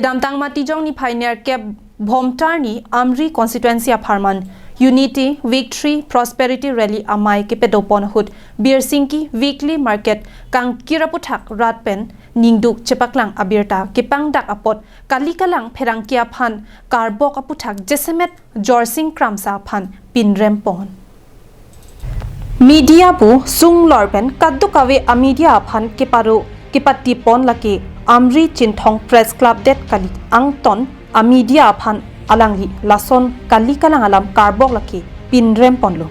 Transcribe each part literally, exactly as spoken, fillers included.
Kedamtang Matijong niphai nerkep Bhomtar ni Amri constituency apharman Unity Victory Prosperity Rally amei kepadopon ahut Birsingki Weekly Market kangkir aputhak rat pen ningduk chepaklang abirta kepangdak apot kali kalang pherangke aphan karbok aputhak jasemet Jorsing Kramsa aphan pinrempon. Media pu sunglor pen kadokave amedia aphan keparo kepatipon lake Amri Chinthong Press Club det kali, angton amedia aphan alangli lason kali kalang alam karbok lake pinremponlo.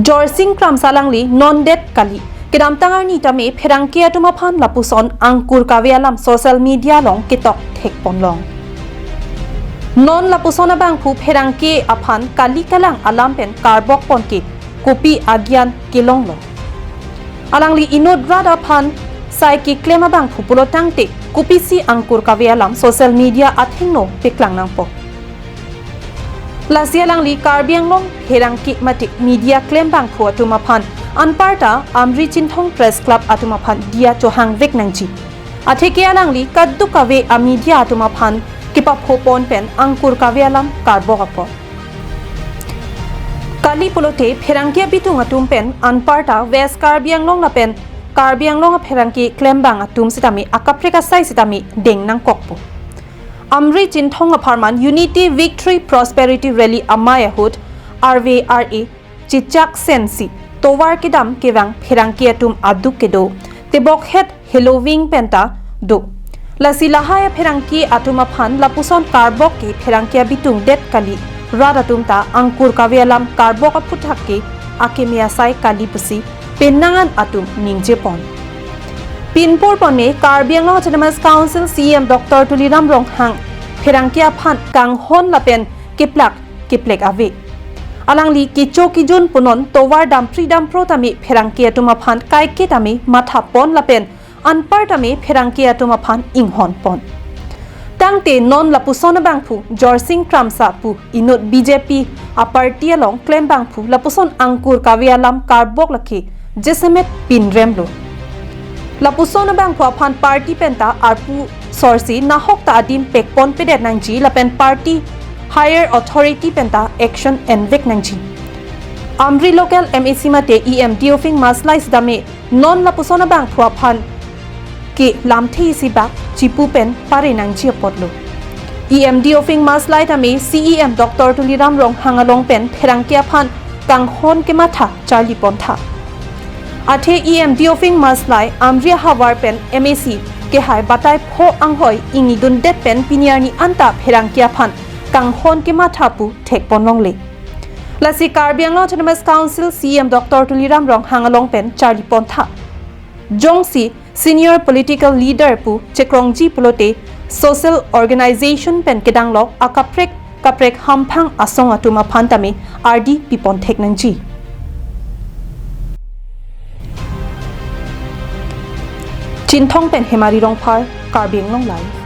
Jorsing Kramsa alangli non det kali, kedamtang arni tame pherangke atum aphan lapuson angkur kave alam social media along ketok thekponlong. Non lapuson abangphu pherangke aphan kali kalang alam pen karbokpon ke kopi agyan kelonglo? Alangli inut rat aphan sai keklem abangphu pulo tangte kopisi angkur kave alam social media athengno paklang nangpo? Lasi alangli Karbi Anglong pherangke mate media klembangphu atum aphan anparta Amri Chinthong Press Club atum aphan diya chohangvek nangji. Atheke alangli kadokave amedia atum aphan kepaphopon pen angkur kave alam karbok apot. Kali pulote pherangke abitung atum pen anparta West Karbi Anglong lapen Karbi Anglong apherangke klembang atum sitame akaprek asai sitame deng nangkokpo. Amri Chinthong apharman Unity Victory Prosperity Rally amei ahut arve ar-e chichak sensi tovar kedam kevang pherangke atum aduk kedo, tebokhet heloving penta do. Lasi lahai apherangke atum aphan lapuson karbok ke pherangke abitung det kali, rat atum ta angkur kave alam karbok aputhak ke akeme asai kali pusi penang an atum ningjepon. Pinpur ponme Karbi Anglong Autonomous Council C E M Doctor Tuliram Ronghang pherangke aphan kanghon lapen keplak keplek ave. Alangli kecho kejun punon tovar dampri dampro tame pherangke atum aphan kaike tame mathapon lapen anpar tame pherangke atum aphan inghonpon. Tangte non lapuson abangphu Jorsing Kramsa pu inut B J P aparty along klembangphu lapuson angkur kave alam karbok lake jasemet pinremlo. Lapuson abangphu aphan party penta arpu sorsi nahok ta adim pekponpedet nangji lapen party higher authority penta action envek nangji. Amri local M A C mate E M Teofing Maslai sitame non lapuson abangphu aphan ke lamthe isi bak chipu pen pare nangji apotlo. E M Teofing Maslai tame C E M Doctor Tuliram Ronghang along pen pherangke aphan kanghon kematha charlipontha. Athe E M Teofing Maslai Amri ahavar pen M A C kehai batai pho anghoi ingidundet pen pini arni anta pherangke aphan kanghon kematha pu thekponlongle. Lasi Karbi Anglong Autonomous Council C E M Doctor Tuliram Ronghang along pen charlipontha. Jongsi senior political leader pu chekrongji pulote social organization pen kedanglok akaprek kaprek hamphang asong atum aphan tame ardi piponthek nangji. Chinthong pen Hemari Rongphar, Karbi Anglong Live.